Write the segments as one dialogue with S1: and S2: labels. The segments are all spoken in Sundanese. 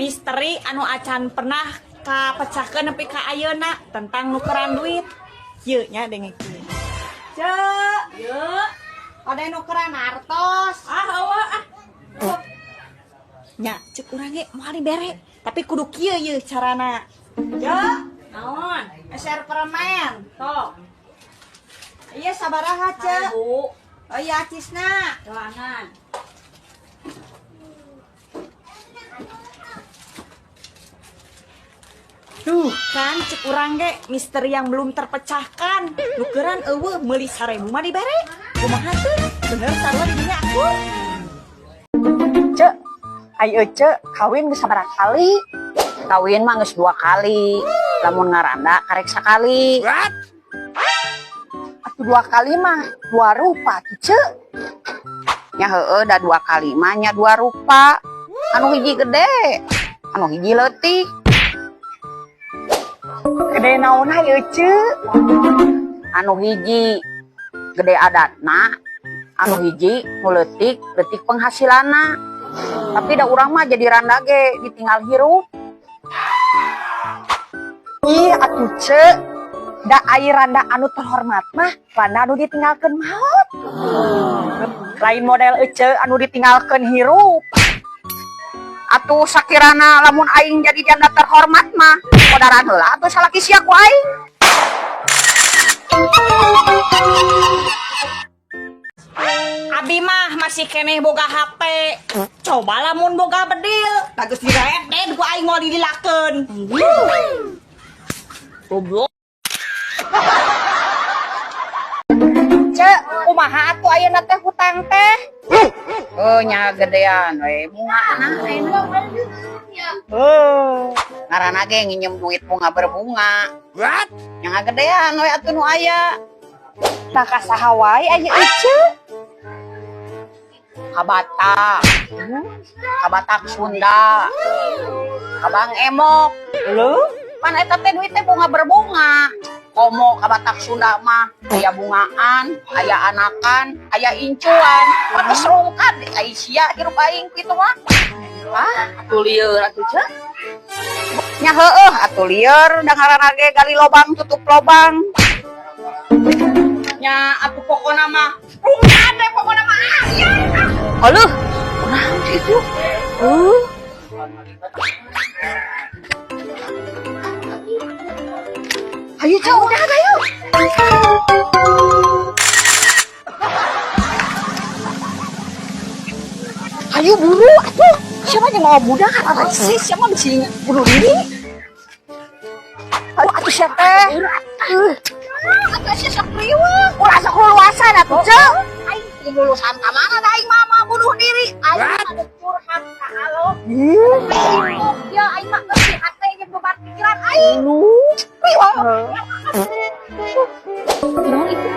S1: Misteri anu acan pernah kapecahkeun nepi ka ayeuna tentang nukeran duit. Ieu nya dengekeun. Ceu,
S2: Yuk.
S1: ada nukeran artos.
S2: Ah, eueuh ah.
S1: Nya, cek urang ge moal dibere, tapi kudu kieu yeuh carana. Ceu,
S2: Naon?
S1: Eser permen.
S2: Sok.
S1: Iya sabaraha, Ceu?
S2: Bu.
S1: Oh iya acisna.
S2: Doangan.
S1: Tuh kan cek urang ge misteri yang belum terpecahkan. Nukeran eueuh meuli 1000 mah dibere. Kumaha tuh? Bener sarua di dinya aku.
S3: Cek, ayo cek, kawin geus sabaraha kali?
S4: Kawin mah geus 2 kali. Lamun ngaranda karek sakali.
S3: Atuh 2 kali mah 2 rupa tuh cek.
S4: Nya heueuh da 2 kali mah nya 2 rupa. Anu hiji gede, anu hiji leutik.
S3: Gede naon hayu cek?
S4: Anu hiji gede adatna, anu hiji nu leutik, leutik penghasilanna. Tapi da urang mah jadi randa ge ditinggal hirup.
S3: Ih atuh cek, da ai randa anu terhormat mah randa anu ditinggalkeun maot. Lain model ece anu ditinggalkeun hirup.
S4: Atuh sakirana lamun aing jadi janda terhormat mah, kodaran heula atuh salaki sia ku aing.
S1: Abi mah masih keneh boga HP. Coba lamun boga bedil, bagus direded ku aing moal didilakeun.
S2: Goblok.
S3: Cek, kumaha atuh ayeuna teh hutang teh?
S4: Oh nya gedean we bungana ayeuna.
S3: Heuh.
S4: Ngaranna ge nginjem duit bunga berbunga. What? Nya gedean we atuh nu aya.
S3: Tah ka saha wae aya ece?
S4: Ka Batak. Ka Batak Sunda. Ka Bang Emok.
S3: Leuh,
S4: pan eta teh duit teh bunga berbunga. Komo ka Batak Sunda mah aya bungaan, aya anakan, aya incuan. Pan geus rungkad ai sia hirup aing kitu mah. Ah,
S2: atuh lieur atuh ceu.
S4: Nya heueuh atuh lieur da ngaranna ge gali lobang tutup lobang.
S1: Nya atuh pokona mah rungkad we pokona mah. Ah, iya.
S4: Aluh, kunaon sih itu?
S3: Ayo ceu udah ayo. Ayo buru atuh. Siapa yang mau budak atau sih siapa bisa bunuh diri? Aduh atuh sia teh.
S4: Atuh sia sok riweuh.
S3: Ulah sok luluasan atuh ceu.
S4: Aing lulusan ka mana da aing mah mau bunuh diri. Aing mah curhat ka alo. Ya aing mah ngerti hate jeung beban pikiran aing.
S3: Lu
S4: Riweuh.
S2: Naon itu?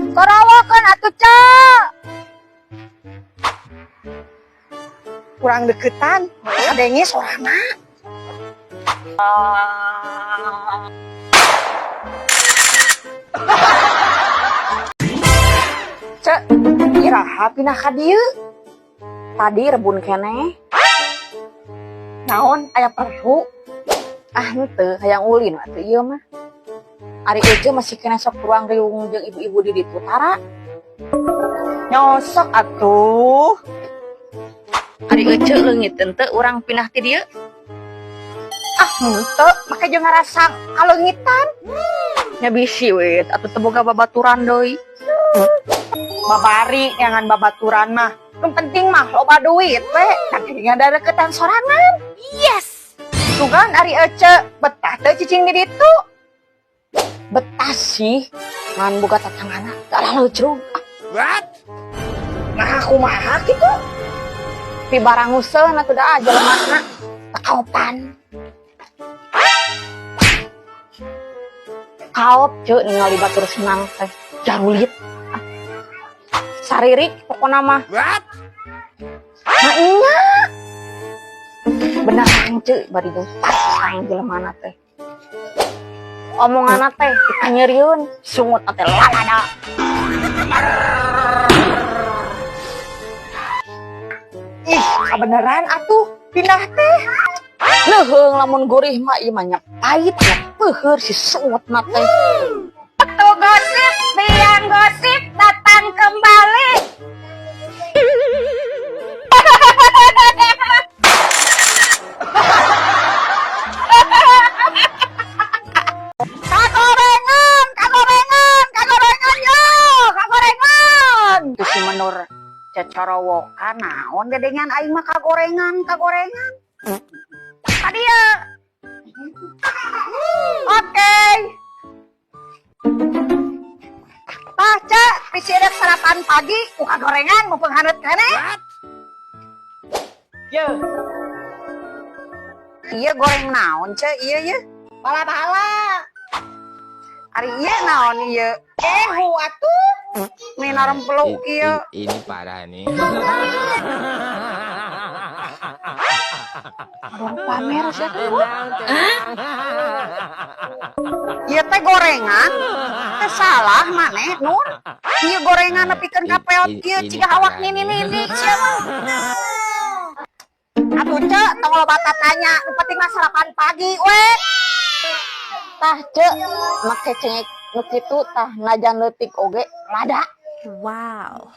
S3: Karawakeun atuh ceu. Kurang deketan, kadenge sorana. Cek, iraha pindah ka dieu.
S4: Tadi rebun keneh.
S3: Naon aya perlu?
S4: Ah henteu, hayang ulin atuh ieu mah. Ari ece masih kena sok ruang riung jeung ibu-ibu di ditu tara.
S3: Nyosok atuh.
S4: Ari ece leungit henteu urang pindah ti dieu.
S3: Ah henteu, make jeung ngarasa kaleungitan.
S4: Nya bisi we atuh teu boga babaturan deui.
S3: Babari ngan babaturan mah. Nu penting mah loba duit we, da geuningan dareketan sorangan.
S1: Yes.
S3: Sugan ari ece betah teu cicing di ditu.
S4: Betah sih, ngan boga tatangana teu leucrug.
S5: What?
S3: Nah kumaha kitu?
S4: Pibaranguseun atuh da jelemana.
S3: Kaopan.
S4: Kaop ceu ningali batur senang teh jarulit. Saririk pokona mah.
S5: What?
S4: Nah nya. Beneran ceu bari jeung pasang jelemana teh. Omonganna teh dikanyeurieun, sungut teh lalada.
S3: Ih, kabeneran atuh pindah teh.
S4: Leuheung lamun gurih mah ieu mah nya pahit nya peuheur si sungutna teh.
S1: Tuh gosip, biang gosip datang kembali.
S3: Kagorengan, kagorengan, kagorengan yo, kagorengan.
S4: Itu si Menur cecorowokan naon gedengan aing mah kagorengan, kagorengan.
S3: Tadi ya. Oke. Tah, Cek, bisi rek sarapan pagi, ku kagorengan mumpung haneut keneh. Ye,
S4: Ieu goreng naon ce ieu ye?
S3: Bala-bala.
S4: Ari ieu naon ieu?
S3: Ehu atuh.
S4: Meni narempeluk ieu.
S5: Ini parah nih.
S4: Aduh, pamer sia teh. Ieu teh gorengan. Teh salah maneh, Nur. Ieu gorengan nepikeun ka peot ieu
S5: Ini
S4: ciga awak
S5: parah nih.
S4: nini-nini sia mah.
S3: Atuh, Cek, tong loba tanya, nu penting mah sarapan pagi we.
S4: Tah ce make cengek nu kitu tah najan leutik oge lada.
S1: Wow.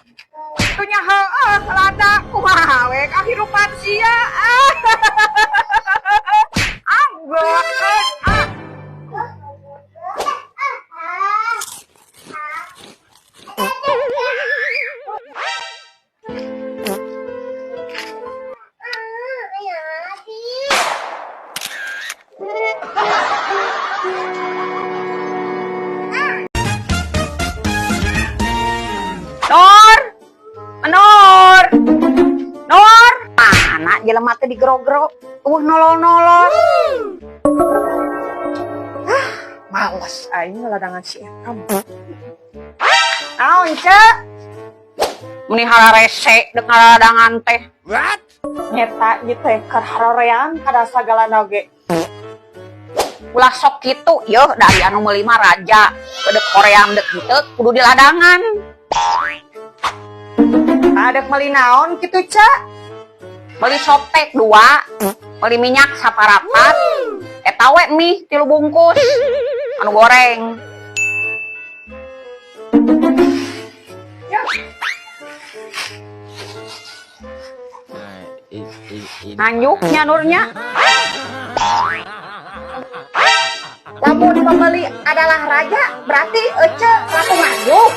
S3: Atuh nya heueuh lada kumaha we kahirupan sia. Ah, geukeun ah.
S4: Nur, Nur, Nur, mana jelema teh digerogro, nolol-nolol.
S3: Males aing ngeladangan si eta. Naon, Cek?
S4: Meni hararese dek ngaladangan teh.
S5: What?
S3: Nyeta ieu teh keur haroreang kada sagalana oge.
S4: Ulah sok kitu, yeuh dari anu meuli mah raja. Dek hoream dek henteu kudu di ladangan.
S3: Ada meuli naon kitu, Cek?
S4: Meuli soptek 2, meuli minyak saparapat, eta we mie 3 bungkus, anu goreng.
S5: Nah, ini
S4: Nganjuknya
S5: parah nih.
S4: Nurnya.
S3: Lamun pembeli adalah raja, berarti Ece ratu nganjuk.